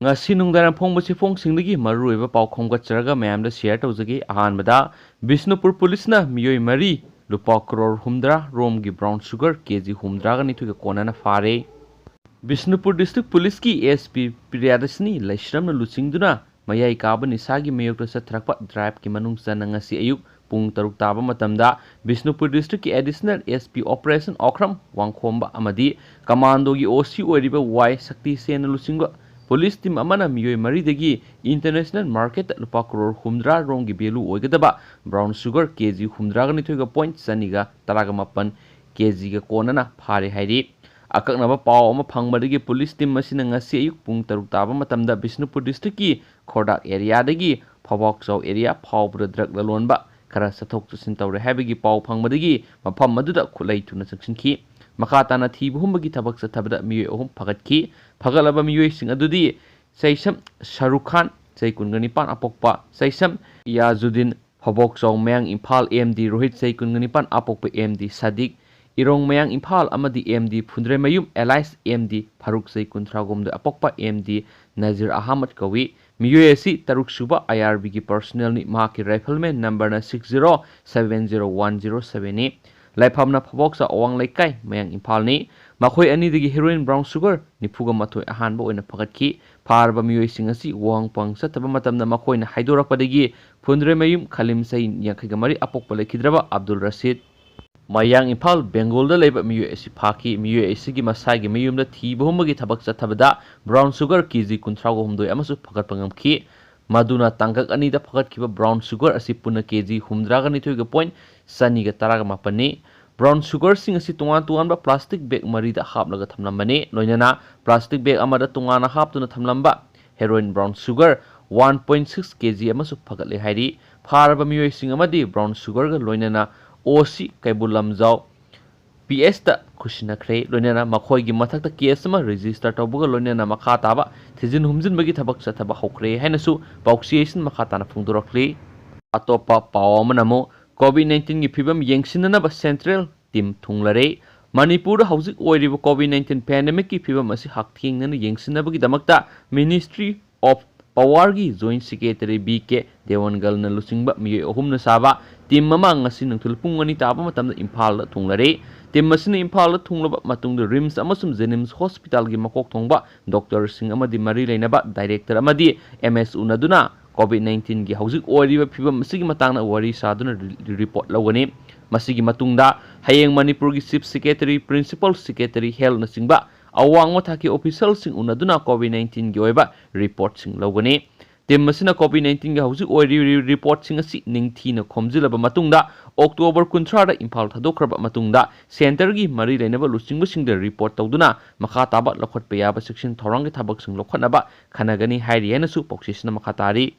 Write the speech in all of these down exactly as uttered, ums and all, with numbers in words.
ꯉꯁꯤ ꯅꯨꯡꯗꯥꯡ ꯐꯣꯡꯕ ꯆꯦꯐꯣꯡꯁꯤꯡꯗꯒꯤ ꯃꯔꯨꯑꯣꯏꯕ ꯄꯥꯎ ꯈꯣꯝꯒꯠꯆꯔꯒ ꯃꯌꯥꯝꯗ ꯁꯤꯌꯔ ꯇꯧꯖꯒꯦ꯫ ꯑꯍꯥꯟꯕꯗ, ꯕꯤꯁꯅꯨꯄꯨꯔ ꯄꯨꯂꯤꯁꯅ ꯃꯤꯑꯣꯏ ꯃꯔꯤ ꯂꯨꯄꯥ ꯀ꯭ꯔꯣꯔ ꯍꯨꯝꯗ꯭ꯔꯥ ꯔꯣꯝꯒꯤ ꯕ꯭ꯔꯥꯎꯟ ꯁꯨꯒꯔ ꯀꯦ ꯖꯤ ꯍꯨꯝꯗ꯭ꯔꯥꯒ ꯅꯤꯊꯣꯏꯒ ꯀꯣꯟꯅꯅ ꯐꯥꯔꯦ꯫ ꯕꯤꯁꯅꯨꯄꯨꯔ ꯗꯤꯁꯇ꯭ꯔꯤꯛ ꯄꯨꯂꯤꯁꯀꯤ ꯑꯦꯁ ꯄꯤ ꯄ꯭ꯔꯤꯌꯥꯗꯔꯁꯤꯅꯤ ꯂꯩꯁ꯭ꯔꯝꯅ ꯂꯨꯆꯤꯡꯗꯨꯅ ꯃꯌꯥꯏ ꯀꯥꯕ ꯅꯤꯁꯥꯒꯤ ꯃꯥꯌꯣꯛꯇ ꯆꯠꯊꯔꯛꯄ ꯗ꯭ꯔꯥꯏꯚꯀꯤ ꯃꯅꯨꯡ ꯆꯟꯅ ꯉꯁꯤ ꯑꯌꯨꯛ ꯄꯨꯡ ꯇꯔꯨꯛ ꯇꯥꯕ ꯃꯇꯝꯗ ꯕꯤꯁꯅꯨꯄꯨꯔ ꯗꯤꯁꯇ꯭ꯔꯤꯛꯀꯤ ꯑꯦꯗꯤꯁꯅꯦꯜ ꯑꯦꯁ ꯄꯤ ꯑꯣꯄꯔꯦꯁꯟ ꯑꯣꯈ꯭ꯔꯝ ꯋꯥꯡꯈꯣꯝꯕ ꯑꯃꯗꯤ ꯀꯃꯥꯟꯗꯣꯒꯤ ꯑꯣ ꯁꯤ ꯑꯣꯏꯔꯤꯕ ꯋꯥꯏ ꯁꯛꯇꯤꯁꯦꯟꯅ ꯂꯨꯆꯤꯡꯕ ꯄꯨꯂꯤꯁ ꯇꯤꯝ ꯑꯃꯅ ꯃꯤꯑꯣꯏ ꯃꯔꯤꯗꯒꯤ ꯏꯟꯇꯔꯅꯦꯁꯅꯦꯜ ꯃꯥꯔꯀꯦꯠꯇ ꯂꯨꯄꯥ ꯀ꯭ꯔꯣꯔ ꯍꯨꯝꯗ꯭ꯔꯥ ꯔꯣꯝꯒꯤ ꯚꯦꯂꯨ ꯑꯣꯏꯒꯗꯕ ꯕ꯭ꯔꯥꯎꯟ ꯁꯨꯒꯔ ꯀꯦ ꯖꯤ ꯍꯨꯝꯗ꯭ꯔꯥꯒ ꯅꯤꯊꯣꯏꯒ ꯄꯣꯏꯟꯠ ꯆꯅꯤꯒ ꯇꯔꯥꯒ ꯃꯥꯄꯟ ꯀꯦ ꯖꯤꯒ ꯀꯣꯟꯅꯅ ꯐꯥꯔꯦ ꯍꯥꯏꯔꯤ꯫ ꯑꯀꯛꯅꯕ ꯄꯥꯎ ꯑꯃ ꯐꯪꯕꯗꯒꯤ ꯄꯨꯂꯤꯁ ꯇꯤꯝ ꯑꯁꯤꯅ ꯉꯁꯤ ꯑꯌꯨꯛ ꯄꯨꯡ ꯇꯔꯨꯛ ꯇꯥꯕ ꯃꯇꯝꯗ ꯕꯤꯁꯅꯨꯄꯨꯔ ꯗꯤꯁꯇ꯭ꯔꯤꯛꯀꯤ ꯈꯣꯔꯗꯥꯛ ꯑꯦꯔꯤꯌꯥꯗꯒꯤ ꯐꯧꯕꯥꯛꯆꯥꯎ ꯑꯦꯔꯤꯌꯥ ꯐꯥꯎꯕꯗ ꯗ꯭ꯔꯒ ꯂꯂꯣꯟꯕ ꯈꯔ ꯆꯠꯊꯣꯛ ꯆꯠꯁꯤꯟ ꯇꯧꯔꯦ ꯍꯥꯏꯕꯒꯤ ꯄꯥꯎ ꯐꯪꯕꯗꯒꯤ ꯃꯐꯝ ꯑꯗꯨꯗ ꯈꯨꯠꯂꯥꯏ ꯊꯨꯅ ꯆꯪꯁꯤꯟꯈꯤ꯫ ꯃꯈꯥ ꯇꯥꯅ ꯊꯤꯕ ꯍꯨꯝꯕꯒꯤ ꯊꯕꯛ ꯆꯠꯊꯕꯗ ꯃꯤꯑꯣꯏ ꯑꯍꯨꯝ ꯐꯒꯠꯈꯤ꯫ ꯐꯒꯠꯂꯕ ꯃꯤꯑꯣꯏꯁꯤꯡ ꯑꯗꯨꯗꯤ ꯆꯩꯁꯝ ꯁꯔꯨꯈ ꯈꯥꯟ, ꯆꯍꯤ ꯀꯨꯟꯒ ꯅꯤꯄꯥꯟ ꯑꯄꯣꯛꯄ, ꯆꯩꯁꯝ ꯌꯥꯖꯨꯗꯤꯟ, ꯐꯧꯕꯥꯛꯆꯥꯎ ꯃꯌꯥꯡ ꯏꯝꯐꯥꯜ, ꯑꯦꯝ ꯗꯤ ꯔꯣꯍꯤꯠ, ꯆꯍꯤ ꯀꯨꯟꯒ ꯅꯤꯄꯥꯟ ꯑꯄꯣꯛꯄ, ꯑꯦꯝ ꯗꯤ ꯁꯥꯗꯤꯛ, ꯏꯔꯣꯡ ꯃꯌꯥꯡ ꯏꯝꯐꯥꯜ, ꯑꯃꯗꯤ ꯑꯦꯝ ꯗꯤ ꯐꯨꯟꯗ꯭ꯔꯩꯃꯌꯨꯝ ꯑꯦꯂꯥꯏꯁ ꯑꯦꯝ ꯗꯤ ꯐꯥꯔꯨꯛ, ꯆꯍꯤ ꯀꯨꯟꯊ꯭ꯔꯥꯍꯨꯝꯗꯣꯏ ꯑꯄꯣꯛꯄ, ꯑꯦꯝ ꯗꯤ ꯅꯖꯤꯔ ꯑꯍꯃꯗ ꯀꯧꯏ꯫ ꯃꯤꯑꯣꯏ ꯑꯁꯤ ꯇꯔꯨꯛ ꯁꯨꯕ ꯑꯥꯏ ꯑꯥꯔ ꯕꯤꯒꯤ ꯄꯔꯁꯣꯅꯦꯜꯅꯤ꯫ ꯃꯍꯥꯛꯀꯤ ꯔꯥꯏꯐꯜꯃꯦꯟ ꯅꯝꯕꯔꯅ six zero seven zero one zero ꯁꯚꯦꯟꯅꯤ꯫ ꯂꯩꯐꯝꯅ ꯐꯧꯕꯥꯛꯆꯥꯎ ꯑꯋꯥꯡ ꯂꯩꯀꯥꯏ, ꯃꯌꯥꯡ ꯏꯝꯐꯥꯜꯅꯤ꯫ ꯃꯈꯣꯏ ꯑꯅꯤꯗꯒꯤ ꯍꯦꯔꯣꯏꯟ ꯕ꯭ꯔꯥꯎꯟ ꯁꯨꯒꯔ ꯅꯤꯐꯨꯒ ꯃꯥꯊꯣꯏ ꯑꯍꯥꯟꯕ ꯑꯣꯏꯅ ꯐꯒꯠꯈꯤ꯫ ꯐꯥꯔꯕ ꯃꯤꯑꯣꯏꯁꯤꯡ ꯑꯁꯤ ꯋꯥꯍꯪ ꯄꯥꯎꯍꯪ ꯆꯠꯊꯕ ꯃꯇꯝꯗ ꯃꯈꯣꯏꯅ ꯍꯥꯏꯗꯣꯔꯛꯄꯗꯒꯤ ꯐꯨꯟꯗ꯭ꯔꯩꯃꯌꯨꯝ ꯈꯂꯤꯝ, ꯆꯍꯤ ꯌꯥꯡꯈꯩꯒ ꯃꯔꯤ ꯑꯄꯣꯛꯄ, ꯂꯩꯈꯤꯗ꯭ꯔꯕ ꯑꯕꯗꯨꯜ ꯔꯁꯤꯗ, ꯃꯌꯥꯡ ꯏꯝꯐꯥꯜ, ꯕꯦꯡꯒꯣꯜꯗ ꯂꯩꯕ ꯃꯤꯑꯣꯏ ꯑꯁꯤ ꯐꯥꯈꯤ꯫ ꯃꯤꯑꯣꯏ ꯑꯁꯤꯒꯤ ꯃꯁꯥꯒꯤ ꯃꯌꯨꯝꯗ ꯊꯤꯕ ꯍꯨꯝꯕꯒꯤ ꯊꯕꯛ ꯆꯠꯊꯕꯗ ꯕ꯭ꯔꯥꯎꯟ ꯁꯨꯒꯔ ꯀꯦ ꯖꯤ ꯀꯨꯟꯊ꯭ꯔꯥꯒ ꯍꯨꯝꯗꯣꯏ ꯑꯃꯁꯨ ꯐꯒꯠꯄ ꯉꯝꯈꯤ꯫ ꯃꯗꯨꯅ ꯇꯥꯡꯀꯛ ꯑꯅꯤꯗ ꯐꯒꯠꯈꯤꯕ ꯕ꯭ꯔꯥꯎꯟ ꯁꯨꯒꯔ ꯑꯁꯤ ꯄꯨꯟꯅ ꯀꯦ ꯖꯤ ꯍꯨꯝꯗ꯭ꯔꯥꯒ ꯅꯤꯊꯣꯏꯒ ꯄꯣꯏꯟꯠ ꯆꯅꯤꯒ ꯇꯔꯥꯒ ꯃꯥꯄꯟꯅꯤ꯫ ꯕ꯭ꯔꯥꯎꯟ ꯁꯨꯒꯔꯁꯤꯡ ꯑꯁꯤ ꯇꯣꯉꯥꯟ ꯇꯣꯉꯥꯟꯕ ꯄ꯭ꯂꯥꯁꯇꯤꯛ ꯕꯦꯒ ꯃꯔꯤꯗ ꯍꯥꯞꯂꯒ ꯊꯝꯂꯝꯕꯅꯤ꯫ ꯂꯣꯏꯅꯅ ꯄ꯭ꯂꯥꯁꯇꯤꯛ ꯕꯦꯒ ꯑꯃꯗ ꯇꯣꯉꯥꯟꯅ ꯍꯥꯞꯇꯨꯅ ꯊꯝꯂꯝꯕ heroin brown sugar one point six K G ꯑꯃꯁꯨ ꯐꯒꯠꯂꯦ ꯍꯥꯏꯔꯤ꯫ ꯐꯥꯔꯕ ꯃꯤꯑꯣꯏꯁꯤꯡ ꯑꯃꯗꯤ ꯕ꯭ꯔꯥꯎꯟ ꯁꯨꯒꯔꯒ ꯂꯣꯏꯅꯅ ꯑꯣ ꯁꯤ ꯀꯩꯕꯨꯜ ꯂꯝꯖꯥꯎ ꯄꯤ ꯑꯦꯁꯇ ꯈꯨꯠꯁꯤꯟꯅꯈ꯭ꯔꯦ꯫ ꯂꯣꯏꯅꯅ ꯃꯈꯣꯏꯒꯤ ꯃꯊꯛꯇ ꯀꯦꯁ ꯑꯃ ꯔꯦꯖꯤꯁꯇꯔ ꯇꯧꯕꯒ ꯂꯣꯏꯅꯅ ꯃꯈꯥ ꯇꯥꯕ ꯊꯤꯖꯤꯟ ꯍꯨꯝꯖꯤꯟꯕꯒꯤ ꯊꯕꯛ ꯆꯠꯊꯕ ꯍꯧꯈ꯭ꯔꯦ ꯍꯥꯏꯅꯁꯨ ꯄꯥꯎꯆꯦꯁꯤꯡ ꯃꯈꯥ ꯇꯥꯅ ꯐꯣꯡꯗꯣꯔꯛꯂꯤ꯫ ꯑꯇꯣꯞꯄ ꯄꯥꯎ ꯑꯃꯅ ꯑꯃꯨꯛ ꯀꯣꯚꯤꯗ ꯅꯥꯏꯟꯇꯤꯟꯒꯤ ꯐꯤꯕꯝ ꯌꯦꯡꯁꯤꯟꯅꯅꯕ ꯁꯦꯟꯇ꯭ꯔꯦꯜ ꯇꯤꯝ ꯊꯨꯡꯂꯔꯦ꯫ ꯃꯅꯤꯄꯨꯔꯗ ꯍꯧꯖꯤꯛ ꯑꯣꯏꯔꯤꯕ COVID nineteen pandemicꯀꯤ ꯐꯤꯕꯝ ꯑꯁꯤ ꯍꯛꯊꯦꯡꯅꯅ ꯌꯦꯡꯁꯤꯟꯅꯕꯒꯤꯗꯃꯛꯇ Ministry of Powerꯒꯤ Joint Secretary ꯕꯤ ꯀꯦ ꯗꯦꯋꯟꯒꯜꯅ ꯂꯨꯆꯤꯡꯕ ꯃꯤꯑꯣꯏ ꯑꯍꯨꯝꯅ ꯁꯥꯕ team ꯑꯃ ꯉꯁꯤ ꯅꯨꯡꯊꯤꯜ ꯄꯨꯡ ꯑꯅꯤ ꯇꯥꯕ ꯃꯇꯝꯗ ꯏꯝꯐꯥꯜꯗ ꯊꯨꯡꯂꯔꯦ꯫ Team ꯑꯁꯤꯅ ꯏꯝꯐꯥꯜꯗ ꯊꯨꯡꯂꯕ ꯃꯇꯨꯡꯗ RIMS ꯑꯃꯁꯨꯡ JNIMS hospitalꯒꯤ ꯃꯀꯣꯛ ꯊꯣꯡꯕ doctorꯁꯤꯡ ꯑꯃꯗꯤ ꯃꯔꯤ ꯂꯩꯅꯕ director ꯑꯃꯗꯤ M S ꯎꯅꯗꯨꯅ COVID nineteenꯒꯤ ꯍꯧꯖꯤꯛ ꯑꯣꯏꯔꯤꯕ ꯐꯤꯕꯝ ꯑꯁꯤꯒꯤ ꯃꯇꯥꯡꯗ ꯋꯥꯔꯤ ꯁꯥꯗꯨꯅ ꯔꯤ-, report ꯂꯧꯒꯅꯤ꯫ ꯃꯁꯤꯒꯤ ꯃꯇꯨꯡꯗ ꯍꯌꯦꯡ ꯃꯅꯤꯄꯨꯔꯒꯤ Chief Secretary, Principal Secretary, Healthꯅꯆꯤꯡꯕ ꯑꯋꯥꯡꯕ ꯊꯥꯛꯀꯤ officialꯁꯤꯡ ꯎꯅꯗꯨꯅ COVID nineteenꯒꯤ ꯑꯣꯏꯕ reportꯁꯤꯡ ꯂꯧꯒꯅꯤ꯫ Team ꯑꯁꯤꯅ COVID nineteenꯒꯤ ꯍꯧꯖꯤꯛ ꯑꯣꯏꯔꯤꯕ reportꯁꯤꯡ ꯑꯁꯤ ꯅꯤꯡꯊꯤꯅ ꯈꯣꯝꯖꯤꯜꯂꯕ ꯃꯇꯨꯡꯗ, October ꯀꯨꯟꯊ꯭ꯔꯥꯗ ꯏꯝꯐꯥꯜ ꯊꯥꯗꯣꯛꯈ꯭ꯔꯕ ꯃꯇꯨꯡꯗ, centreꯒꯤ ꯃꯔꯤ ꯂꯩꯅꯕ ꯂꯨꯆꯤꯡꯕꯁꯤꯡꯗ report ꯇꯧꯗꯨꯅ ꯃꯈꯥ ꯇꯥꯕ ꯂꯧꯈꯠꯄ ꯌꯥꯕ ꯆꯦꯛꯁꯤꯟ ꯊꯧꯔꯥꯡꯒꯤ ꯊꯕꯛꯁꯤꯡ ꯂꯧꯈꯠꯅꯕ ꯈꯟꯅꯒꯅꯤ ꯍꯥꯏꯔꯤ ꯍꯥꯏꯅꯁꯨ ꯄꯥꯎꯆꯦꯁꯤꯅ ꯃꯈꯥ ꯇꯥꯔꯤ꯫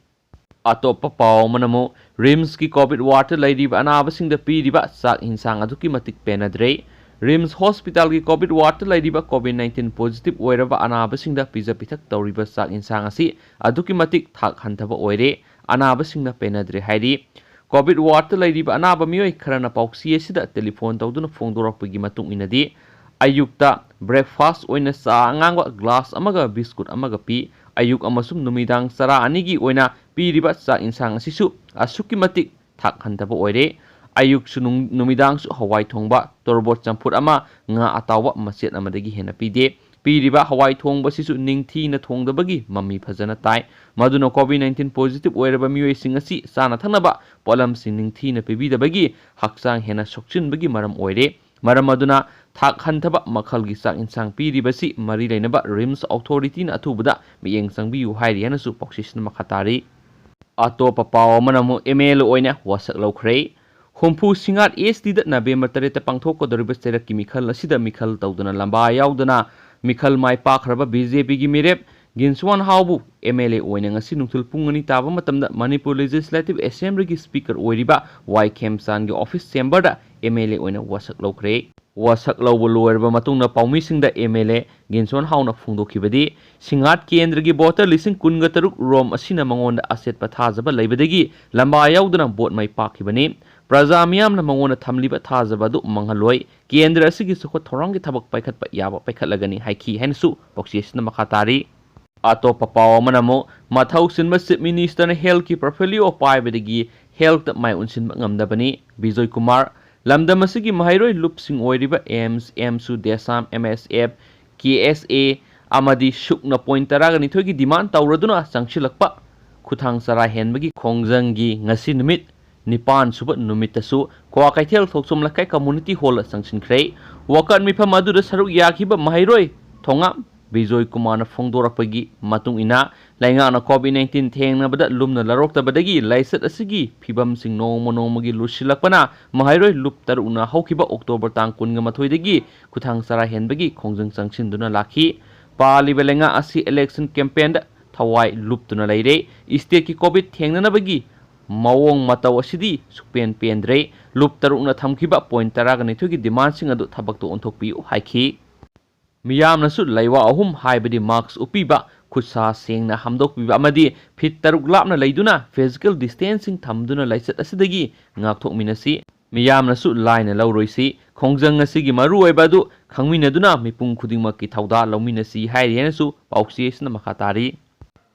ꯑꯇꯣꯞꯄ ꯄꯥꯎ ꯑꯃꯅ ꯑꯃꯨꯛ RIMSꯀꯤ COVID wardꯇ ꯂꯩꯔꯤꯕ ꯑꯅꯥꯕꯁꯤꯡꯗ ꯄꯤꯔꯤꯕ ꯆꯥꯛ ꯏꯟꯁꯥꯡ ꯑꯗꯨꯛꯀꯤ ꯃꯇꯤꯛ ꯄꯦꯟꯅꯗ꯭ꯔꯦ꯫ RIMS hospitalꯒꯤ COVID wardꯇ ꯂꯩꯔꯤꯕ COVID nineteen positive ꯑꯣꯏꯔꯕ ꯑꯅꯥꯕꯁꯤꯡꯗ ꯄꯤꯖ ꯄꯤꯊꯛ ꯇꯧꯔꯤꯕ ꯆꯥꯛ ꯏꯟꯁꯥꯡ ꯑꯁꯤ ꯑꯗꯨꯛꯀꯤ ꯃꯇꯤꯛ ꯊꯥꯛ ꯍꯟꯊꯕ ꯑꯣꯏꯔꯦ꯫ ꯑꯅꯥꯕꯁꯤꯡꯅ ꯄꯦꯟꯅꯗ꯭ꯔꯦ ꯍꯥꯏꯔꯤ꯫ COVID wardꯇ ꯂꯩꯔꯤꯕ ꯑꯅꯥꯕ ꯃꯤꯑꯣꯏ ꯈꯔꯅ ꯄꯥꯎꯆꯦ ꯑꯁꯤꯗ telephone ꯇꯧꯗꯨꯅ ꯐꯣꯡꯗꯣꯔꯛꯄꯒꯤ ꯃꯇꯨꯡ ꯏꯟꯅꯗꯤ, ꯑꯌꯨꯛꯇ breakfast ꯑꯣꯏꯅ ꯆꯥ ꯑꯉꯥꯡꯕ glass ꯑꯃꯒ biscuit ꯑꯃꯒ ꯄꯤ꯫ ꯑꯌꯨꯛ ꯑꯃꯁꯨꯡ ꯅꯨꯃꯤꯗꯥꯡ ꯆꯔꯥ ꯑꯅꯤꯒꯤ ꯑꯣꯏꯅ ꯄꯤꯔꯤꯕ ꯆꯥꯛ ꯏꯟꯁꯥꯡ ꯑꯁꯤꯁꯨ ꯑꯁꯨꯛꯀꯤ ꯃꯇꯤꯛ ꯊꯥꯛ ꯍꯟꯊꯕ ꯑꯣꯏꯔꯦ꯫ ꯑꯌꯨꯛꯁꯨ ꯅꯨꯡ-, ꯅꯨꯃꯤꯗꯥꯡꯁꯨ ꯍꯋꯥꯏ ꯊꯣꯡꯕ, ꯇꯣꯔꯕꯣꯠ ꯆꯝꯐꯨꯠ ꯑꯃ, ꯉꯥ ꯑꯇꯥꯎꯕ ꯃꯆꯦꯠ ꯑꯃꯗꯒꯤ ꯍꯦꯟꯅ ꯄꯤꯗꯦ꯫ ꯄꯤꯔꯤꯕ ꯍꯋꯥꯏ ꯊꯣꯡꯕꯁꯤꯁꯨ ꯅꯤꯡꯊꯤꯅ ꯊꯣꯡꯗꯕꯒꯤ ꯃꯃꯤ ꯐꯖꯅ ꯇꯥꯏ꯫ ꯃꯗꯨꯅ COVID nineteen positive ꯑꯣꯏꯔꯕ ꯃꯤꯑꯣꯏꯁꯤꯡ ꯑꯁꯤ ꯆꯥꯅ ꯊꯛꯅꯕ ꯄꯣꯠꯂꯝꯁꯤꯡ ꯅꯤꯡꯊꯤꯅ ꯄꯤꯕꯤꯗꯕꯒꯤ ꯍꯛꯆꯥꯡ ꯍꯦꯟꯅ ꯁꯣꯛꯆꯤꯟꯕꯒꯤ ꯃꯔꯝ ꯑꯣꯏꯔꯦ꯫ ꯃꯔꯝ ꯑꯗꯨꯅ ꯊꯥꯛ ꯍꯟꯊꯕ ꯃꯈꯜꯒꯤ ꯆꯥꯛ ꯏꯟꯁꯥꯡ ꯄꯤꯔꯤꯕꯁꯤ ꯃꯔꯤ ꯂꯩꯅꯕ RIMS authorityꯅ ꯑꯊꯨꯕꯗ ꯃꯤꯠꯌꯦꯡ ꯆꯪꯕꯤꯌꯨ ꯍꯥꯏꯔꯤ ꯍꯥꯏꯅꯁꯨ ꯄꯥꯎꯆꯦꯁꯤꯅ ꯃꯈꯥ ꯇꯥꯔꯤ꯫ ꯑꯇꯣꯞꯄ ꯄꯥꯎ ꯑꯃꯅ ꯑꯃꯨꯛ MLA ꯑꯣꯏꯅ ꯋꯥꯁꯛ ꯂꯧꯈ꯭ꯔꯦ꯫ ꯍꯨꯝꯐꯨ ꯁꯤꯡꯍꯥꯠ STꯗ November ꯇꯔꯦꯠꯇ ꯄꯥꯡꯊꯣꯛꯀꯗꯧꯔꯤꯕ ꯆꯩꯔꯛꯀꯤ ꯃꯤꯈꯜ ꯑꯁꯤꯗ ꯃꯤꯈꯜ ꯇꯧꯗꯨꯅ ꯂꯝꯕꯥ ꯌꯥꯎꯗꯅ ꯃꯤꯈꯜ ꯃꯥꯏ ꯄꯥꯛꯈ꯭ꯔꯕ BJPꯒꯤ ꯃꯤꯔꯦꯞ ꯒꯤꯟꯁꯋꯥꯟ ꯍꯥꯎꯕꯨ MLA ꯑꯣꯏꯅ ꯉꯁꯤ ꯅꯨꯡꯊꯤꯜ ꯄꯨꯡ ꯑꯅꯤ ꯇꯥꯕ ꯃꯇꯝꯗ Manipur Legislative Assemblyꯒꯤ Speaker ꯑꯣꯏꯔꯤꯕ ꯋꯥꯏ ꯈꯦꯝꯆꯥꯟꯒꯤ office chamberꯗ MLA ꯑꯣꯏꯅ ꯋꯥꯁꯛ ꯂꯧꯈ꯭ꯔꯦ꯫ ꯋꯥꯁꯛ ꯂꯧꯕ ꯂꯣꯏꯔꯕ ꯃꯇꯨꯡꯗ ꯄꯥꯎꯃꯤꯁꯤꯡꯗ MLA ꯒꯤꯟꯁꯋꯥꯟ ꯍꯥꯎꯅ ꯐꯣꯡꯗꯣꯛꯈꯤꯕꯗꯤ, ꯁꯤꯡꯍꯥꯠ ꯀꯦꯟꯗ꯭ꯔꯒꯤ voter ꯂꯤꯁꯤꯡ ꯀꯨꯟꯒ ꯇꯔꯨꯛ ꯔꯣꯝ ꯑꯁꯤꯅ ꯃꯉꯣꯟꯗ ꯑꯆꯦꯠꯄ ꯊꯥꯖꯕ ꯂꯩꯕꯗꯒꯤ ꯂꯝꯕꯥ ꯌꯥꯎꯗꯅ vote ꯃꯥꯏ ꯄꯥꯛꯈꯤꯕꯅꯤ꯫ ꯄ꯭ꯔꯖꯥ ꯃꯤꯌꯥꯝꯅ ꯃꯉꯣꯟꯗ ꯊꯝꯂꯤꯕ ꯊꯥꯖꯕ ꯑꯗꯨ ꯃꯥꯡꯍꯜꯂꯣꯏ꯫ ꯀꯦꯟꯗ꯭ꯔ ꯑꯁꯤꯒꯤ ꯆꯥꯎꯈꯠ ꯊꯧꯔꯥꯡꯒꯤ ꯊꯕꯛ ꯄꯥꯏꯈꯠꯄ ꯌꯥꯕ ꯄꯥꯏꯈꯠꯂꯒꯅꯤ ꯍꯥꯏꯈꯤ ꯍꯥꯏꯅꯁꯨ ꯄꯥꯎꯆꯦ ꯑꯁꯤꯅ ꯃꯈꯥ ꯇꯥꯔꯤ꯫ ꯑꯇꯣꯞꯄ ꯄꯥꯎ ꯑꯃꯅ ꯑꯃꯨꯛ, ꯃꯊꯧ ꯆꯤꯟꯕ Chief Minister ꯅ health ꯀꯤ portfolio ꯄꯥꯏꯕꯗꯒꯤ health ꯇ ꯃꯥꯏ ꯑꯣꯟꯁꯤꯟꯕ ꯉꯝꯗꯕꯅꯤ꯫ ꯕꯤꯖꯣꯏ ꯀꯨꯃꯥꯔ, ꯂꯝꯗꯝ ꯑꯁꯤꯒꯤ ꯃꯍꯩꯔꯣꯏ ꯂꯨꯞꯁꯤꯡ ꯑꯣꯏꯔꯤꯕ AIIMS, AIIMS, DESAM, MSF, KSA ꯑꯃꯗꯤ ꯁꯨꯞꯅ point ꯇꯔꯥꯒ ꯅꯤꯊꯣꯏꯒꯤ demand ꯇꯧꯔꯗꯨꯅ ꯆꯪꯁꯤꯜꯂꯛꯄ ꯈꯨꯊꯥꯡ ꯆꯔꯥ ꯍꯦꯟꯕꯒꯤ ꯈꯣꯡꯖꯪꯒꯤ ꯉꯁꯤ ꯅꯨꯃꯤꯠ ꯅꯤꯄꯥꯟ ꯁꯨꯕ ꯅꯨꯃꯤꯠꯇꯁꯨ ꯀ꯭ꯋꯥꯀꯩꯊꯦꯜ ꯊꯣꯛꯆꯣꯝ ꯂꯩꯀꯥꯏ community hall ꯗ ꯆꯪꯁꯤꯟꯈ꯭ꯔꯦ꯫ ꯋꯥꯀꯠ ꯃꯤꯐꯝ ꯑꯗꯨꯗ ꯁꯔꯨꯛ ꯌꯥꯈꯤꯕ ꯃꯍꯩꯔꯣꯏ ꯊꯣꯉꯥꯝ ꯕꯤꯖꯣꯏ ꯀꯨꯃꯥꯔꯅ ꯐꯣꯡꯗꯣꯔꯛꯄꯒꯤ ꯃꯇꯨꯡ ꯏꯟꯅ, ꯂꯩꯉꯥꯛꯅ COVID nineteen ꯊꯦꯡꯅꯕꯗ ꯂꯨꯝꯅ ꯂꯧꯔꯛꯇꯕꯗꯒꯤ ꯂꯥꯏꯆꯠ ꯑꯁꯤꯒꯤ ꯐꯤꯕꯝꯁꯤꯡ ꯅꯣꯡꯃ ꯅꯣꯡꯃꯒꯤ ꯂꯨꯁꯤꯜꯂꯛꯄꯅ ꯃꯍꯩꯔꯣꯏ ꯂꯨꯞ ꯇꯔꯨꯛꯅ ꯍꯧꯈꯤꯕ October ꯇꯥꯡ ꯀꯨꯟꯒ ꯃꯥꯊꯣꯏꯗꯒꯤ ꯈꯨꯊꯥꯡ ꯆꯔꯥ ꯍꯦꯟꯕꯒꯤ ꯈꯣꯡꯖꯪ ꯆꯪꯁꯤꯟꯗꯨꯅ ꯂꯥꯛꯈꯤ꯫ ꯄꯥꯜꯂꯤꯕ ꯂꯩꯉꯥꯛ ꯑꯁꯤ election campaign ꯗ ꯊꯋꯥꯏ ꯂꯨꯞꯇꯨꯅ ꯂꯩꯔꯦ꯫ State ꯀꯤ COVID ꯊꯦꯡꯅꯅꯕꯒꯤ ꯃꯑꯣꯡ ꯃꯇꯧ ꯑꯁꯤꯗꯤ ꯁꯨꯛꯄꯦꯟ ꯄꯦꯟꯗ꯭ꯔꯦ꯫ ꯂꯨꯞ ꯇꯔꯨꯛꯅ ꯊꯝꯈꯤꯕ point ꯇꯔꯥꯒ ꯅꯤꯊꯣꯏꯒꯤ demand ꯁꯤꯡ ꯑꯗꯨ ꯊꯕꯛꯇ ꯑꯣꯟꯊꯣꯛꯄꯤꯌꯨ ꯍꯥꯏꯈꯤ꯫ ꯃꯤꯌꯥꯝꯅꯁꯨ ꯂꯩꯋꯥ ꯑꯍꯨꯝ, ꯍꯥꯏꯕꯗꯤ mask ꯎꯞꯄꯤꯕ, ꯈꯨꯠ ꯁꯥ ꯁꯦꯡꯅ ꯍꯥꯝꯗꯣꯛꯄꯤꯕ ꯑꯃꯗꯤ feet ꯇꯔꯨꯛ ꯂꯥꯞꯅ ꯂꯩꯗꯨꯅ physical distancing ꯊꯝꯗꯨꯅ ꯂꯥꯏꯆꯠ ꯑꯁꯤꯗꯒꯤ ꯉꯥꯛꯊꯣꯛꯃꯤꯟꯅꯁꯤ꯫ ꯃꯤꯌꯥꯝꯅꯁꯨ ꯂꯥꯏꯅ ꯂꯧꯔꯣꯏꯁꯤ꯫ ꯈꯣꯡꯖꯪ ꯑꯁꯤꯒꯤ ꯃꯔꯨꯑꯣꯏꯕ ꯑꯗꯨ ꯈꯪꯃꯤꯟꯅꯗꯨꯅ ꯃꯤꯄꯨꯝ ꯈꯨꯗꯤꯡꯃꯛꯀꯤ ꯊꯧꯗꯥꯡ ꯂꯧꯃꯤꯟꯅꯁꯤ ꯍꯥꯏꯔꯤ ꯍꯥꯏꯅꯁꯨ ꯄꯥꯎꯆꯦ ꯑꯁꯤꯅ ꯃꯈꯥ ꯇꯥꯔꯤ꯫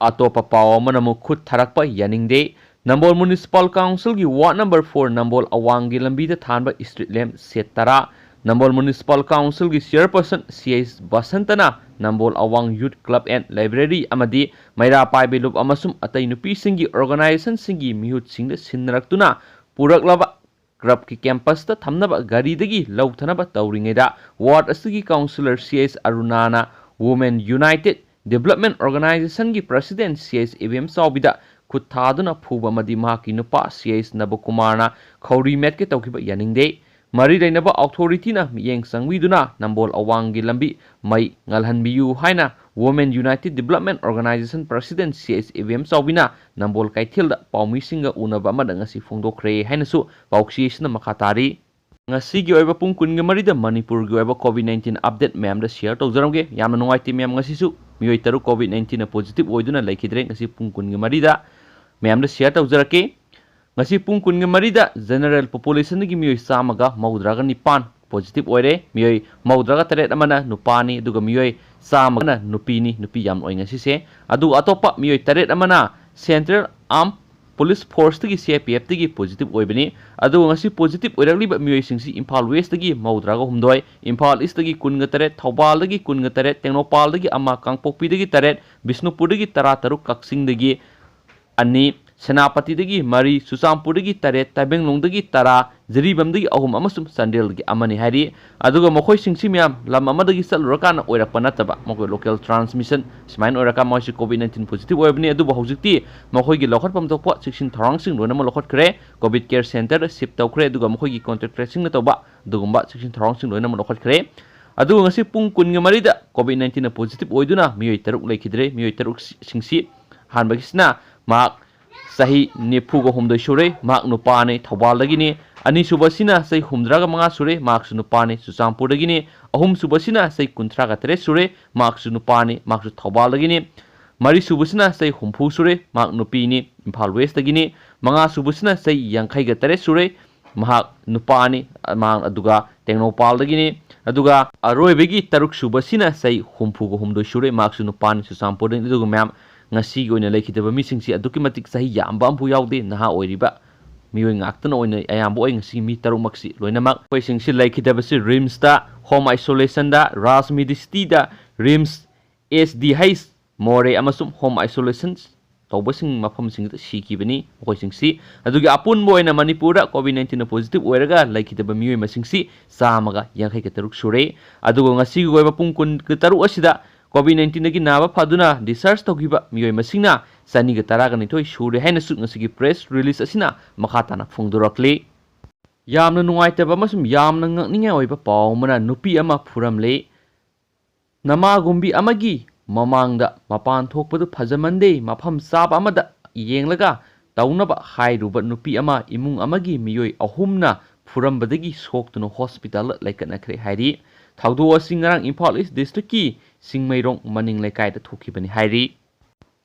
ꯑꯇꯣꯞꯄ ꯄꯥꯎ ꯑꯃꯅ ꯑꯃꯨꯛ ꯈꯨꯠ ꯊꯥꯔꯛꯄ ꯌꯥꯅꯤꯡꯗꯦ꯫ ꯅꯝꯕꯣꯜ Municipal Council ꯒꯤ ward number four ꯅꯝꯕꯣꯜ ꯑꯋꯥꯡꯒꯤ ꯂꯝꯕꯤꯗ ꯊꯥꯟꯕ street lamp set ꯇꯔꯥ, ꯅꯝꯕꯣꯜ Municipal Council ꯒꯤ chairperson ꯁꯤ ꯑꯩꯆ ꯕꯁꯟꯇꯅ ꯅꯝꯕꯣꯜ ꯑꯋꯥꯡ Youth Club and Library ꯑꯃꯗꯤ ꯃꯩꯔꯥ ꯄꯥꯏꯕꯤ ꯂꯨꯞ ꯑꯃꯁꯨꯡ ꯑꯇꯩ ꯅꯨꯄꯤꯁꯤꯡꯒꯤ organization ꯁꯤꯡꯒꯤ ꯃꯤꯍꯨꯠꯁꯤꯡꯗ ꯁꯤꯟꯅꯔꯛꯇꯨꯅ ꯄꯨꯔꯛꯂꯕ club ꯀꯤ campus ꯇ ꯊꯝꯅꯕ ꯒꯥꯔꯤꯗꯒꯤ ꯂꯧꯊꯅꯕ ꯇꯧꯔꯤꯉꯩꯗ, ward ꯑꯁꯤꯒꯤ councillor ꯁꯤ ꯑꯩꯆ ꯑꯔꯨꯅꯥꯅ Women United Development Organization ꯒꯤ president ꯁꯤ ꯑꯩꯆ ꯏꯕꯦꯝ ꯆꯥꯎꯕꯤꯗ ꯈꯨꯠ ꯊꯥꯗꯨꯅ ꯐꯨꯕ ꯑꯃꯗꯤ ꯃꯍꯥꯛꯀꯤ ꯅꯨꯄꯥ ꯁꯤ ꯑꯩꯆ ꯅꯕꯀꯨꯃꯥꯔꯅ ꯈꯧꯔꯤ ꯃꯦꯠꯀꯦ ꯇꯧꯈꯤꯕ ꯌꯥꯅꯤꯡꯗꯦ꯫ ꯃꯔꯤ ꯂꯩꯅꯕ authority ꯅ ꯃꯤꯠꯌꯦꯡ ꯆꯪꯕꯤꯗꯨꯅ ꯅꯝꯕꯣꯜ ꯑꯋꯥꯡꯒꯤ ꯂꯝꯕꯤ ꯃꯩ ꯉꯥꯜꯍꯟꯕꯤꯌꯨ ꯍꯥꯏꯅ Women United Development Organization president ꯁꯤ ꯑꯩꯆ ꯏꯕꯦꯝ ꯆꯥꯎꯕꯤꯅ ꯅꯝꯕꯣꯜ ꯀꯩꯊꯦꯜꯗ ꯄꯥꯎꯃꯤꯁꯤꯡꯒ ꯎꯅꯕ ꯑꯃꯗ ꯉꯁꯤ ꯐꯣꯡꯗꯣꯛꯈ꯭ꯔꯦ ꯍꯥꯏꯅꯁꯨ ꯄꯥꯎꯆꯦ ꯑꯁꯤꯅ ꯃꯈꯥ ꯇꯥꯔꯤ꯫ ꯉꯁꯤꯒꯤ ꯑꯣꯏꯕ ꯄꯨꯡ ꯀꯨꯟꯒ ꯃꯔꯤꯗ ꯃꯅꯤꯄꯨꯔꯒꯤ ꯑꯣꯏꯕ COVID nineteen update ꯃꯌꯥꯝꯗ share ꯇꯧꯖꯔꯝꯒꯦ꯫ ꯌꯥꯝꯅ ꯅꯨꯡꯉꯥꯏꯇꯦ ꯃꯌꯥꯝ, ꯉꯁꯤꯁꯨ ꯃꯤꯑꯣꯏ ꯇꯔꯨꯛ COVID nineteen ꯅ positive ꯑꯣꯏꯗꯨꯅ ꯂꯩꯈꯤꯗ꯭ꯔꯦ꯫ ꯉꯁꯤ ꯄꯨꯡ ꯀꯨꯟꯒ ꯃꯔꯤꯗ ꯃꯌꯥꯝꯗ share ꯇꯧꯖꯔꯛꯀꯦ꯫ ꯉꯁꯤ ꯄꯨꯡ ꯀꯨꯟꯒ ꯃꯔꯤꯗ general populationꯗꯒꯤ ꯃꯤꯑꯣꯏ ꯆꯥꯝꯃꯒ ꯃꯧꯗ꯭ꯔꯥꯒ ꯅꯤꯄꯥꯟ positive ꯑꯣꯏꯔꯦ꯫ ꯃꯤꯑꯣꯏ ꯃꯧꯗ꯭ꯔꯥꯒ ꯇꯔꯦꯠ ꯑꯃꯅ ꯅꯨꯄꯥꯅꯤ, ꯑꯗꯨꯒ ꯃꯤꯑꯣꯏ ꯆꯥꯝꯃꯒꯅ ꯅꯨꯄꯤꯅꯤ꯫ ꯅꯨꯄꯤ ꯌꯥꯝꯅ ꯑꯣꯏ ꯉꯁꯤꯁꯦ꯫ ꯑꯗꯨꯒ ꯑꯇꯣꯞꯄ ꯃꯤꯑꯣꯏ ꯇꯔꯦꯠ ꯑꯃꯅ Central Armed Police Forceꯇꯒꯤ, C R P Fꯇꯒꯤ positive ꯑꯣꯏꯕꯅꯤ꯫ ꯑꯗꯨꯒ ꯉꯁꯤ positive ꯑꯣꯏꯔꯛꯂꯤꯕ ꯃꯤꯑꯣꯏꯁꯤꯡꯁꯤ ꯏꯝꯐꯥꯜ Westꯇꯒꯤ ꯃꯧꯗ꯭ꯔꯥꯒ ꯍꯨꯝꯗꯣꯏ, ꯏꯝꯐꯥꯜ Eastꯇꯒꯤ ꯀꯨꯟꯒ ꯇꯔꯦꯠ, ꯊꯧꯕꯥꯜꯗꯒꯤ ꯀꯨꯟꯒ ꯇꯔꯦꯠ, ꯇꯦꯡꯅꯧꯄꯥꯜꯗꯒꯤ ꯑꯃ, ꯀꯥꯡꯄꯣꯛꯄꯤꯗꯒꯤ ꯇꯔꯦꯠ, ꯕꯤꯁꯅꯨꯄꯨꯔꯗꯒꯤ ꯇꯔꯥ ꯇꯔꯨꯛ, ꯀꯛꯆꯤꯡꯗꯒꯤ ꯑꯅꯤ, ꯁꯦꯅꯥꯄꯇꯤꯗꯒꯤ ꯃꯔꯤ, ꯆꯨꯔꯆꯥꯟꯄꯨꯔꯗꯒꯤ ꯇꯔꯦꯠ, ꯇꯃꯦꯡꯂꯣꯡꯗꯒꯤ ꯇꯔꯥ, ꯖꯤꯔꯤꯕꯥꯝꯗꯒꯤ ꯑꯍꯨꯝ ꯑꯃꯁꯨꯡ ꯆꯥꯟꯗꯦꯜꯗꯒꯤ ꯑꯃꯅꯤ ꯍꯥꯏꯔꯤ꯫ ꯑꯗꯨꯒ ꯃꯈꯣꯏꯁꯤꯡꯁꯤ ꯃꯌꯥꯝ ꯂꯝ ꯑꯃꯗꯒꯤ ꯆꯠꯂꯨꯔꯀꯥꯟꯗ ꯑꯣꯏꯔꯛꯄ ꯅꯠꯇꯕ, ꯃꯈꯣꯏ local transmission ꯁꯨꯃꯥꯏꯅ ꯑꯣꯏꯔꯀꯥꯟꯗ ꯃꯈꯣꯏꯁꯤ COVID nineteen positive ꯑꯣꯏꯕꯅꯤ꯫ ꯑꯗꯨꯕꯨ ꯍꯧꯖꯤꯛꯇꯤ ꯃꯈꯣꯏꯒꯤ ꯂꯧꯈꯠꯐꯝ ꯊꯣꯛꯄ ꯆꯦꯛꯁꯤꯟ ꯊꯧꯔꯥꯡꯁꯤꯡ ꯂꯣꯏꯅꯃꯛ ꯂꯧꯈꯠꯈ꯭ꯔꯦ, COVID care centreꯗ shift ꯇꯧꯈ꯭ꯔꯦ, ꯑꯗꯨꯒ ꯃꯈꯣꯏꯒꯤ contact tracingꯅ ꯇꯧꯕ ꯑꯗꯨꯒꯨꯝꯕ ꯆꯦꯛꯁꯤꯟ ꯊꯧꯔꯥꯡꯁꯤꯡ ꯂꯣꯏꯅꯃꯛ ꯂꯧꯈꯠꯈ꯭ꯔꯦ꯫ ꯑꯗꯨꯒ ꯉꯁꯤ ꯄꯨꯡ ꯀꯨꯟꯒ ꯃꯔꯤꯗ COVID nineteenꯅ positive ꯑꯣꯏꯗꯨꯅ ꯃꯤꯑꯣꯏ ꯇꯔꯨꯛ ꯂꯩꯈꯤꯗ꯭ꯔꯦ꯫ ꯃꯤꯑꯣꯏ ꯇꯔꯨꯛꯁꯤꯡꯁꯤ ꯑꯍꯥꯟꯕꯒꯤꯁꯤꯅ ꯃꯍꯥꯛ ꯆꯍꯤ ꯅꯤꯐꯨꯒ ꯍꯨꯝꯗꯣꯏ ꯁꯨꯔꯦ, ꯃꯍꯥꯛ ꯅꯨꯄꯥꯅꯤ, ꯊꯧꯕꯥꯜꯗꯒꯤꯅꯤ꯫ ꯑꯅꯤꯁꯨꯕꯁꯤꯅ ꯆꯍꯤ ꯍꯨꯝꯗ꯭ꯔꯥꯒ ꯃꯉꯥ ꯁꯨꯔꯦ, ꯃꯍꯥꯛꯁꯨ ꯅꯨꯄꯥꯅꯤ, ꯆꯨꯔꯆꯥꯟꯄꯨꯔꯗꯒꯤꯅꯤ꯫ ꯑꯍꯨꯝꯁꯨꯕꯁꯤꯅ ꯆꯍꯤ ꯀꯨꯟꯊ꯭ꯔꯥꯒ ꯇꯔꯦꯠ ꯁꯨꯔꯦ, ꯃꯍꯥꯛꯁꯨ ꯅꯨꯄꯥꯅꯤ, ꯃꯍꯥꯛꯁꯨ ꯊꯧꯕꯥꯜꯗꯒꯤꯅꯤ꯫ ꯃꯔꯤꯁꯨꯕꯁꯤꯅ ꯆꯍꯤ ꯍꯨꯝꯐꯨ ꯁꯨꯔꯦ, ꯃꯍꯥꯛ ꯅꯨꯄꯤꯅꯤ, ꯏꯝꯐꯥꯜ Westꯇꯒꯤꯅꯤ꯫ ꯃꯉꯥꯁꯨꯕꯁꯤꯅ ꯆꯍꯤ ꯌꯥꯡꯈꯩꯒ ꯇꯔꯦꯠ ꯁꯨꯔꯦ, ꯃꯍꯥꯛ ꯅꯨꯄꯥꯅꯤ, ꯃꯍꯥꯛ ꯑꯗꯨꯒ ꯇꯦꯡꯅꯧꯄꯥꯜꯗꯒꯤꯅꯤ꯫ ꯑꯗꯨꯒ ꯑꯔꯣꯏꯕꯒꯤ ꯇꯔꯨꯛꯁꯨꯕꯁꯤꯅ ꯆꯍꯤ ꯍꯨꯝꯐꯨꯒ ꯍꯨꯝꯗꯣꯏ ꯁꯨꯔꯦ, ꯃꯍꯥꯛꯁꯨ ꯅꯨꯄꯥꯅꯤ, ꯆꯨꯔꯆꯥꯟꯄꯨꯔꯗꯒꯤꯅꯤ꯫ ꯑꯗꯨꯒ ꯃꯌꯥꯝ, ꯉꯁꯤꯒꯤ ꯑꯣꯏꯅ ꯂꯩꯈꯤꯗꯕ ꯃꯤꯁꯤꯡꯁꯤ ꯑꯗꯨꯛꯀꯤ ꯃꯇꯤꯛ ꯆꯍꯤ ꯌꯥꯝꯕ ꯑꯃꯐꯥꯎ ꯌꯥꯎꯗꯦ, ꯅꯍꯥ ꯑꯣꯏꯔꯤꯕ ꯃꯤꯑꯣꯏ ꯉꯥꯛꯇꯅ ꯑꯣꯏꯅ ꯑꯌꯥꯝꯕ ꯑꯣꯏ꯫ ꯉꯁꯤ ꯃꯤ ꯇꯔꯨꯛꯃꯛꯁꯤ ꯂꯣꯏꯅꯃꯛ, ꯃꯈꯣꯏꯁꯤꯡꯁꯤ ꯂꯩꯈꯤꯗꯕꯁꯤ RIMSꯇ, home isolationꯗ, Raj Medicityꯗ, RIMS, S D H, ꯃꯣꯔꯦ ꯑꯃꯁꯨꯡ home isolation ꯇꯧꯕꯁꯤꯡ ꯃꯐꯝꯁꯤꯡꯗ ꯁꯤꯈꯤꯕꯅꯤ ꯃꯈꯣꯏꯁꯤꯡꯁꯤ꯫ ꯑꯗꯨꯒꯤ ꯑꯄꯨꯟꯕ ꯑꯣꯏꯅ ꯃꯅꯤꯄꯨꯔꯗ COVID nineteenꯅ positive ꯑꯣꯏꯔꯒ ꯂꯩꯈꯤꯗꯕ ꯃꯤꯑꯣꯏ ꯃꯁꯤꯡꯁꯤ ꯆꯥꯝꯃꯒ ꯌꯥꯡꯈꯩꯒ ꯇꯔꯨꯛ ꯁꯨꯔꯦ꯫ ꯑꯗꯨꯒ ꯉꯁꯤꯒꯤ ꯑꯣꯏꯕ ꯄꯨꯡ ꯀꯨꯟꯒ ꯇꯔꯨꯛ ꯑꯁꯤꯗ COVID nineteenꯗꯒꯤ ꯅꯥꯕ ꯐꯗꯨꯅ discharge ꯇꯧꯈꯤꯕ ꯃꯤꯑꯣꯏ ꯃꯁꯤꯡꯅ ꯆꯅꯤꯒ ꯇꯔꯥꯒ ꯅꯤꯊꯣꯏ ꯁꯨꯔꯦ ꯍꯥꯏꯅꯁꯨ ꯉꯁꯤꯒꯤ press release ꯑꯁꯤꯅ ꯃꯈꯥ ꯇꯥꯅ ꯐꯣꯡꯗꯣꯔꯛꯂꯤ꯫ ꯌꯥꯝꯅ ꯅꯨꯡꯉꯥꯏꯇꯕ ꯑꯃꯁꯨꯡ ꯌꯥꯝꯅ ꯉꯛꯅꯤꯡꯉꯥꯏ ꯑꯣꯏꯕ ꯄꯥꯎ ꯑꯃꯅ ꯅꯨꯄꯤ ꯑꯃ ꯐꯨꯔꯝꯂꯦ꯫ ꯅꯃꯥꯒꯨꯝꯕꯤ ꯑꯃꯒꯤ ꯃꯃꯥꯡꯗ ꯃꯄꯥꯟ ꯊꯣꯛꯄꯗꯨ ꯐꯖꯃꯟꯗꯦ, ꯃꯐꯝ ꯆꯥꯕ ꯑꯃꯗ ꯌꯦꯡꯂꯒ ꯇꯧꯅꯕ ꯍꯥꯏꯔꯨꯕ ꯅꯨꯄꯤ ꯑꯃ ꯏꯃꯨꯡ ꯑꯃꯒꯤ ꯃꯤꯑꯣꯏ ꯑꯍꯨꯝꯅ ꯐꯨꯔꯝꯕꯗꯒꯤ ꯁꯣꯛꯇꯨꯅ hospitalꯗ ꯂꯩꯀꯠꯅꯈ꯭ꯔꯦ ꯍꯥꯏꯔꯤ꯫ ꯊꯧꯗꯣꯛ ꯑꯁꯤ ꯉꯔꯥꯡ ꯏꯝꯐꯥꯜ East districtꯀꯤ ꯆꯤꯡꯃꯩꯔꯣꯡ ꯃꯅꯤꯡ ꯂꯩꯀꯥꯏꯗ ꯊꯣꯛꯈꯤꯕꯅꯤ ꯍꯥꯏꯔꯤ꯫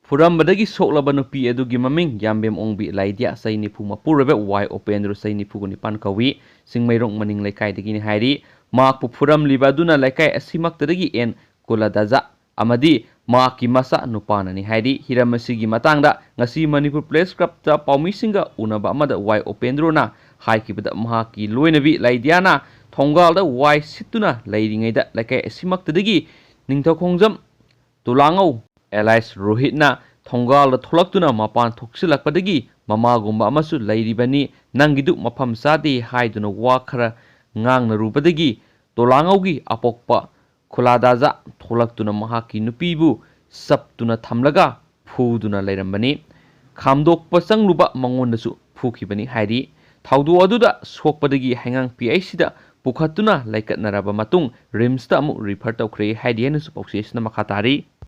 ꯐꯨꯔꯝꯕꯗꯒꯤ ꯁꯣꯛꯂꯕ ꯅꯨꯄꯤ ꯑꯗꯨꯒꯤ ꯃꯃꯤꯡ ꯌꯥꯝꯕꯦꯝ ꯑꯣꯡꯕꯤ ꯂꯥꯏꯗ꯭ꯌꯥ, ꯆꯍꯤ ꯅꯤꯐꯨ ꯃꯄꯨꯔꯣꯏꯕ, ꯋꯥꯏ ꯎꯄꯦꯟꯗ꯭ꯔ, ꯆꯍꯤ ꯅꯤꯐꯨꯒ ꯅꯤꯄꯥꯟ ꯀꯧꯏ, ꯆꯤꯡꯃꯩꯔꯣꯡ ꯃꯅꯤꯡ ꯂꯩꯀꯥꯏꯗꯒꯤꯅꯤ ꯍꯥꯏꯔꯤ꯫ ꯃꯍꯥꯛꯄꯨ ꯐꯨꯔꯝꯂꯤꯕ ꯑꯗꯨꯅ ꯂꯩꯀꯥꯏ ꯑꯁꯤꯃꯛꯇꯗꯒꯤ ꯑꯦꯟ ꯀꯨꯂꯥꯗꯥꯖꯥ ꯑꯃꯗꯤ ꯃꯍꯥꯛꯀꯤ ꯃꯆꯥ ꯅꯨꯄꯥꯅꯅꯤ ꯍꯥꯏꯔꯤ꯫ ꯍꯤꯔꯝ ꯑꯁꯤꯒꯤ ꯃꯇꯥꯡꯗ ꯉꯁꯤ ꯃꯅꯤꯄꯨꯔ ꯄ꯭ꯔꯦꯁ ꯀ꯭ꯂꯕꯇ ꯄꯥꯎꯃꯤꯁꯤꯡꯒ ꯎꯅꯕ ꯑꯃꯗ ꯋꯥꯏ ꯎꯄꯦꯟꯗ꯭ꯔꯣꯅ ꯍꯥꯏꯈꯤꯕꯗ, ꯃꯍꯥꯛꯀꯤ ꯂꯣꯏꯅꯕꯤ ꯂꯥꯏꯗ꯭ꯌꯥꯅ ꯊꯣꯡꯒꯥꯜꯗ ꯋꯥꯏ ꯁꯤꯠꯇꯨꯅ ꯂꯩꯔꯤꯉꯩꯗ ꯂꯩꯀꯥꯏ ꯑꯁꯤꯃꯛꯇꯗꯒꯤ ꯅꯤꯡꯊꯧꯈꯣꯡꯖꯝ ꯇꯣꯂꯥꯉꯧ ꯑꯦꯂꯥꯏꯁ ꯔꯣꯍꯤꯠꯅ ꯊꯣꯡꯒꯥꯜꯗ ꯊꯣꯛꯂꯛꯇꯨꯅ ꯃꯄꯥꯟ ꯊꯣꯛꯆꯤꯜꯂꯛꯄꯗꯒꯤ ꯃꯃꯥꯒꯨꯝꯕ ꯑꯃꯁꯨ ꯂꯩꯔꯤꯕꯅꯤ, ꯅꯪꯒꯤꯗꯨ ꯃꯐꯝ ꯆꯥꯗꯦ ꯍꯥꯏꯗꯨꯅ ꯋꯥ ꯈꯔ ꯉꯥꯡꯅꯔꯨꯕꯗꯒꯤ ꯇꯣꯂꯥꯉꯧꯒꯤ ꯑꯄꯣꯛꯄ ꯈꯨꯂꯥꯗꯥꯖꯥ ꯊꯣꯛꯂꯛꯇꯨꯅ ꯃꯍꯥꯛꯀꯤ ꯅꯨꯄꯤꯕꯨ ꯆꯞꯇꯨꯅ ꯊꯝꯂꯒ ꯐꯨꯗꯨꯅ ꯂꯩꯔꯝꯕꯅꯤ꯫ ꯈꯥꯝꯗꯣꯛꯄ ꯆꯪꯂꯨꯕ ꯃꯉꯣꯟꯗꯁꯨ ꯐꯨꯈꯤꯕꯅꯤ ꯍꯥꯏꯔꯤ꯫ ꯊꯧꯗꯣꯛ ꯑꯗꯨꯗ ꯁꯣꯛꯄꯗꯒꯤ ꯍꯩꯉꯥꯡ ꯄꯤ ꯑꯩꯆ ꯁꯤꯗ ꯄꯨꯈꯠꯇꯨꯅ ꯂꯩꯀꯠꯅꯔꯕ ꯃꯇꯨꯡ ꯔꯤꯝꯁꯇ ꯑꯃꯨꯛ ꯔꯤꯐꯔ ꯇꯧꯈ꯭ꯔꯦ ꯍꯥꯏꯔꯤ ꯍꯥꯏꯅꯁꯨ ꯄꯥꯎꯆꯦ ꯑꯁꯤꯅ ꯃꯈꯥ ꯇꯥꯔꯤ꯫